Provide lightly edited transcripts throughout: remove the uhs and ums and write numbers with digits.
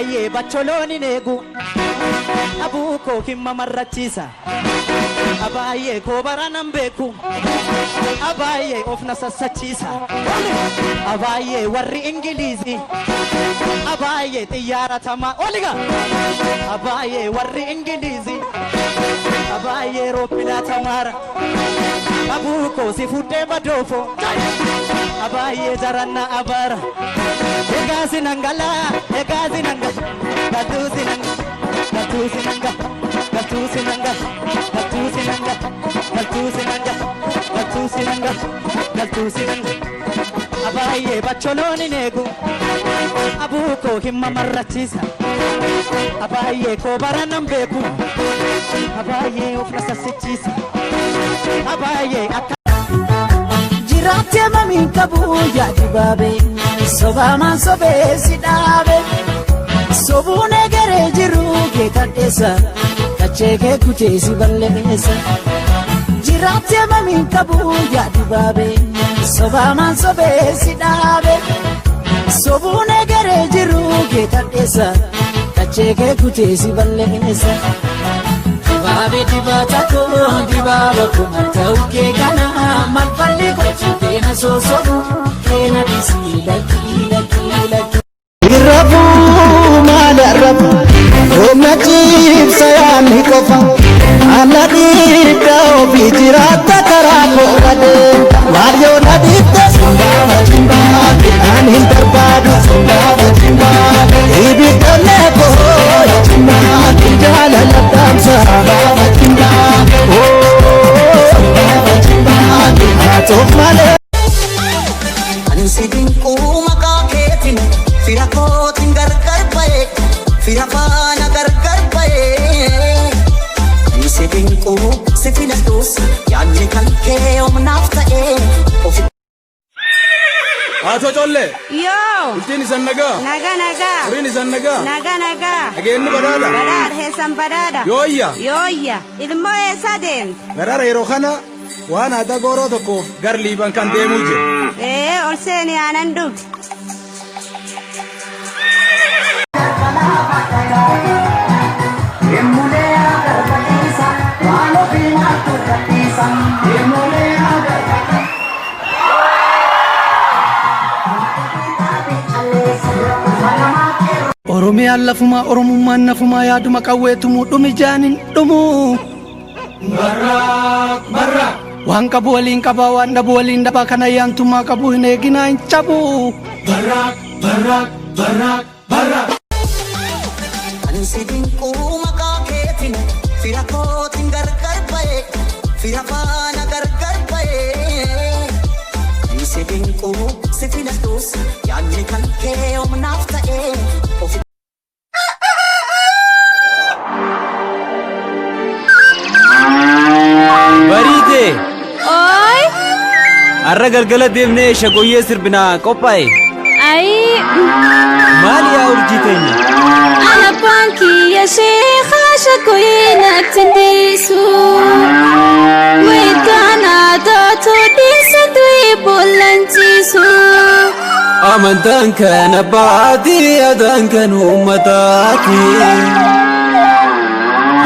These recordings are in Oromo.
Abaayyee bacholoon hin eegu. Abuu koo hin mamarrachiisa. Abaayyee koo bara nan beeku. Abaayyee of na sassachiisa. Abaayyee warri Ingiliizii. Abaayyee xiyyaara tamaa. Oliga! Abaayyee warri Ingiliizii. Abaayyee rooppilaa tamaara. Abuu koo si fuudhee badoofo. Abaayyee jaranna abaara. Egaa sinangala, egaa sinanga, galtuu sinanga, galtuu sinanga, galtuu sinanga, galtuu sinanga, galtuu sinanga, galtuu sinanga, galtuu sinanga. Abaayyee bacholoon hin eegu. Abuu koo hin mamarrachiisa. Abaayyee koo bara nan beeku. Abaayyee of na sassichiisa. Abaayyee akka. Jiraattee mamiin qabu yaa dibaabee sobaamaan sobee si dhaabe sobuun egeree jiru kee kadheessa kachee kee kutee si balleessa. Jiraattee mamiin qabu yaa dibaabee sobaamaan sobee si dhaabe sobuun egeree jiru kee kadheessa kachee kee kutee si balleessa. Dibaabee dibaata koo dibaaba koo ta'u kee kana malfalli gochuu keena soosobu keena dhisii lakkii lakkii lakkii. Irrafuu maal arrabu humna ciibsa yaadni qofa ana dhiibda ofii jiraatta karaa koo adeemta maal yoo na dhiibde ani hin barbaadu ibiddoonne koo jaalala dhaamsa haatuuf malee. Ani si dinquu maqaa keetiin fira kootiin gargar ba'e fira faana gargar ba'e. Ani si dinquu si filadhuus yaadni kan kee humnaaf ta'e ofi. Haatoo collee. Yoo. Bultiin isan nagaa. Naga nagaa. Horiin isan nagaa. Naga nagaa. Nageenyi badhaadha. Badhaadha heessan badhaadha. Yooyya. Yooyya. Ilmoo eessa deemte? Garara yeroo kana waan aadaa gooroo tokkoof gar liiban kan deemuu jira. Ee ol seeni aanan dhugi. Oromiyaan lafumaa Oromummaan nafumaa yaaduma qawweetumuu dhumi jaanin dhumuu. Waan qabu waliin qabaa waan dhabu waliin dhabaa kan ayyaantummaa qabu hin eeginaa hin cabu. Ani si dinquu maqaa keetiin fira kootiin gargar ba'e fira faana gargar ba'e. Ani si dinquu si filadhuus yaadni kan kee humnaaf ta'e ofi. Bariite! Ooy. Har'a galgala deemnee shagoyyee sirbinaa qophaa'e. Ayii. Maal yaa urjii teenya? Ana baankii sheekaa shakoyee natti dhiisu. Weeddaana taatu dhiisa du'e bollanchiisu. Amantaan kan abbaati, aadaan kan uummataati.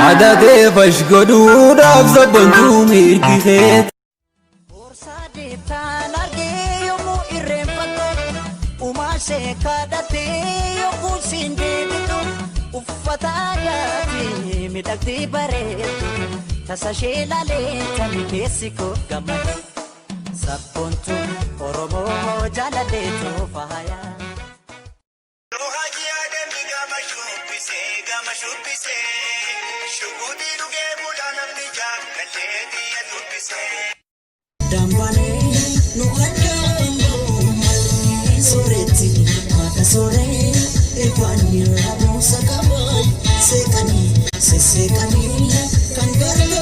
Aadaa ta'e fash godhuudhaaf sabboontuu mirgi keeti. Boorsaa deettaan argee yommuu irreenfattu uumaa ishee kadhattee yommuu isiin deebitu uffata aadaatiin miidhagdee bareeddu tasa ishee ilaalee tani keessi koo gammade sabboontu Oromoo jaalaleetu faaya. Dambalee nu addaan malee sooretti haadha sooree irbaanii raabsa qabay seeqanii sesseeqanii kan gara.